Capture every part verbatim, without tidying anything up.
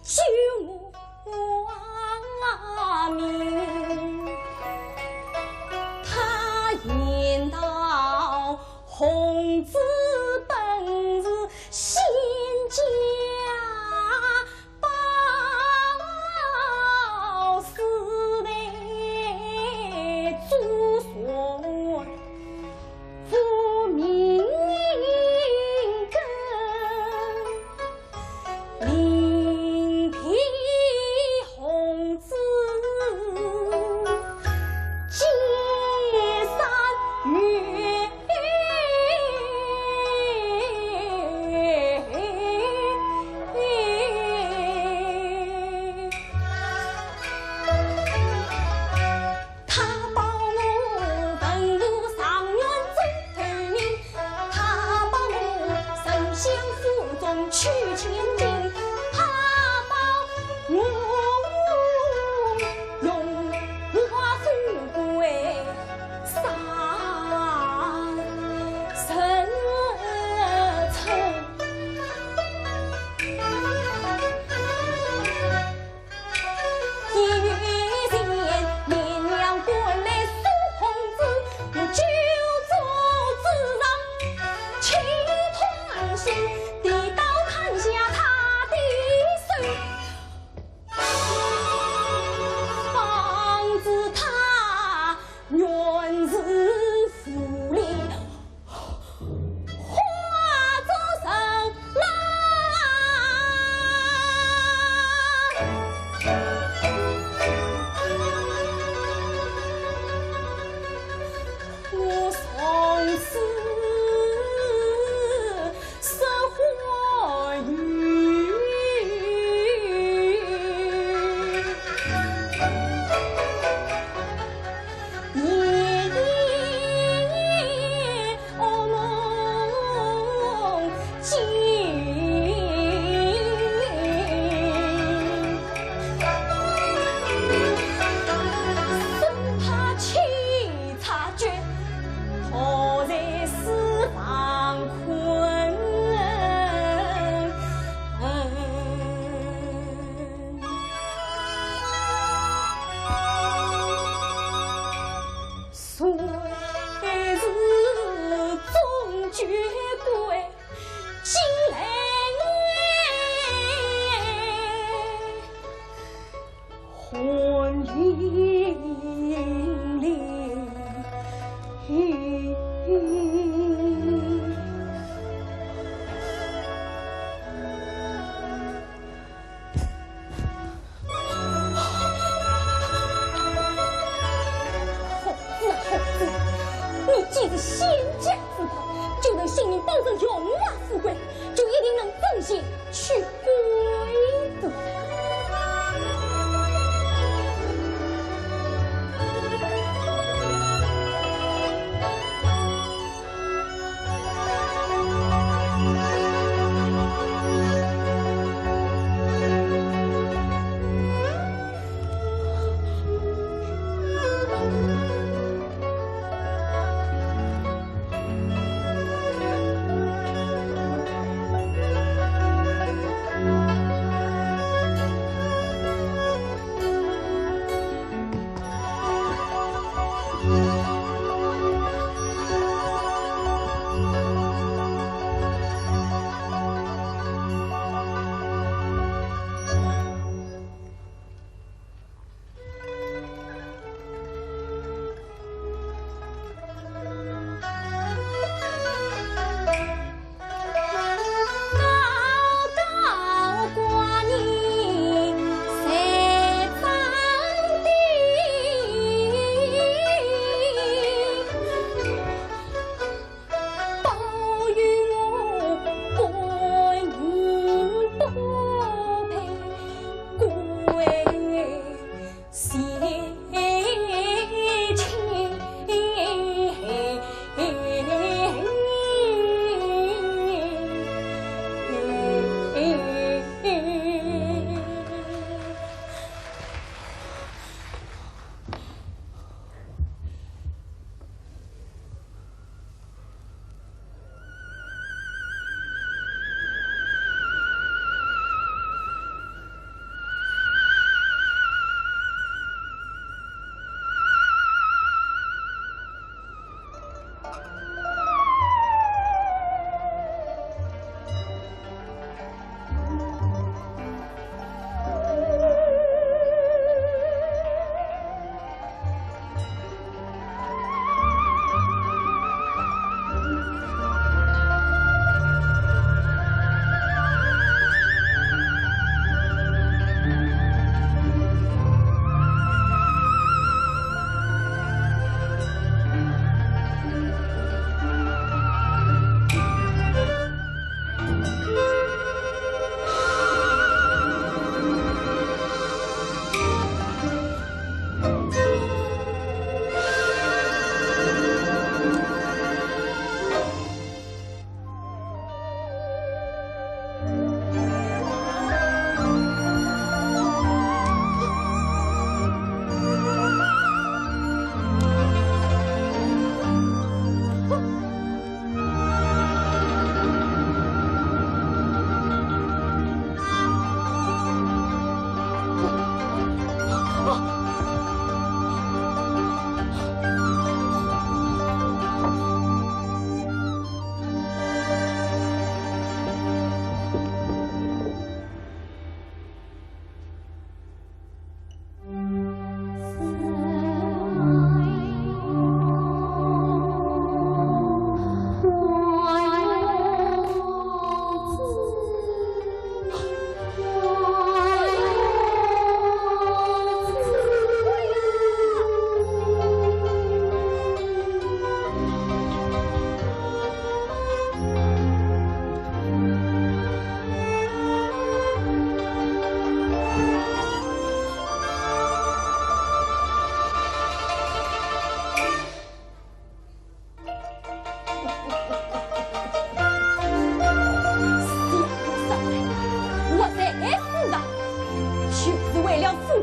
救我啊命。他言道，孔子本是仙家宝师的祖孙，父名名根。 另辟孔子，结山岳。他保我文武状元中头名，他保我丞相府中取千金，他保我荣华富贵三生存。 一月前，连娘赶来送孔子，就坐之上，轻托昂身，提刀砍下他的手，方知他原是无礼。 化作人啦。我从此失欢愉。 一夜噩梦惊，生怕妻察觉，逃在书房困。 谁知中军官进来，欢迎礼。 孔子啊孔子，你既是仙家之宝，就能幸免保住荣华富贵，就一定能珍惜去归的。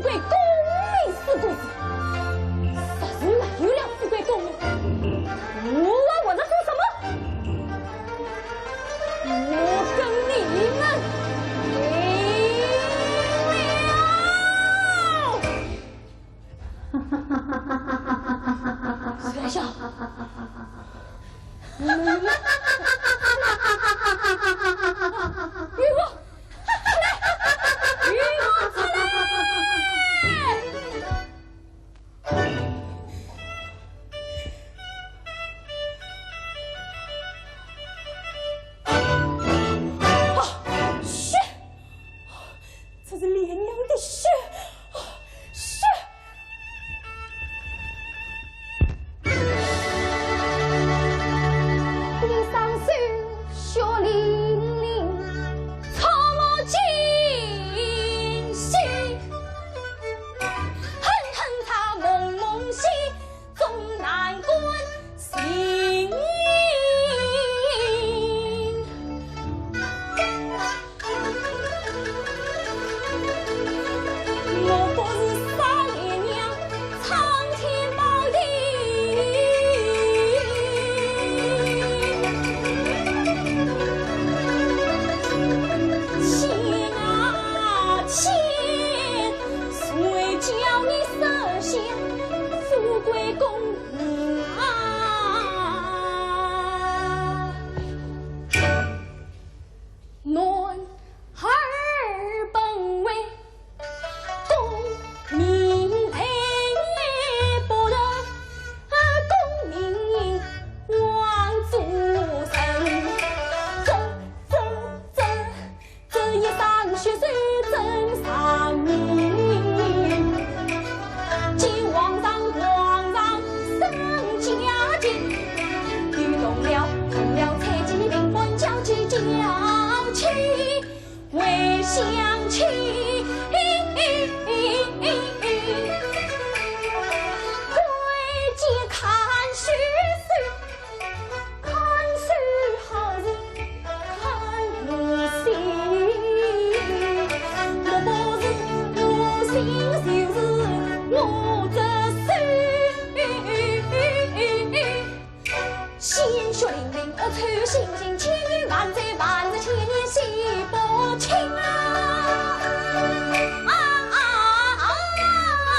贵公民四个字，实在没有了富贵公民，我还活着做什么？我跟你们拼了！ 这是烈娘的血，血！一双手血淋淋，触目惊心，狠狠擦梦梦醒。 终难关心。我不是杀烈娘，苍天保佑。千啊千，谁叫你设下富贵公 啊，男儿本为功名利，不能功名忘祖宗。这，这，这， 这一生血水真伤心，见皇上皇上生家境，又动了动了猜忌，命官交际交气为相气，关键看血水。 看手好人看我心，我不是我心就是我这手。鲜血淋淋，恶臭腥腥，千年万载，万载千年洗不清啊！啊啊啊啊！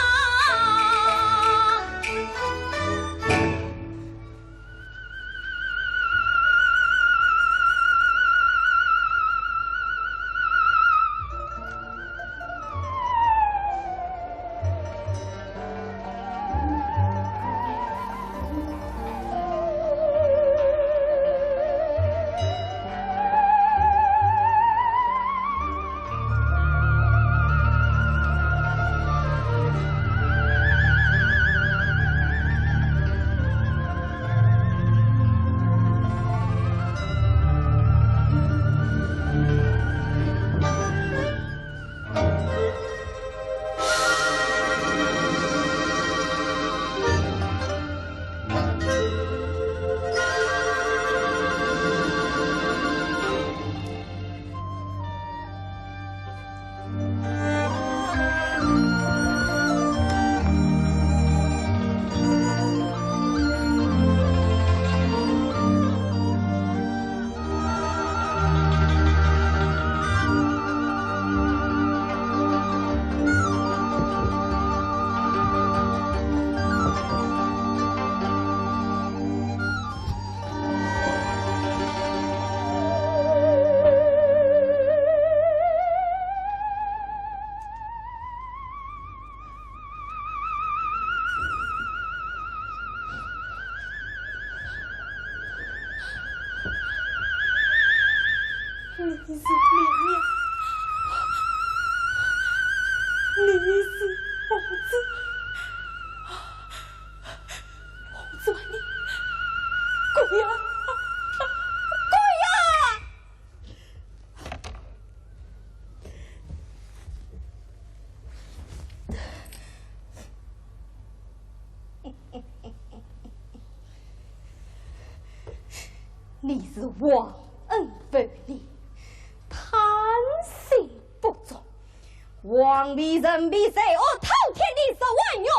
你是烈娘，你是红子，红子啊，你跪呀，跪呀！ 你是忘恩负义，贪心不足，黄皮人皮罪恶，偷天地十万元。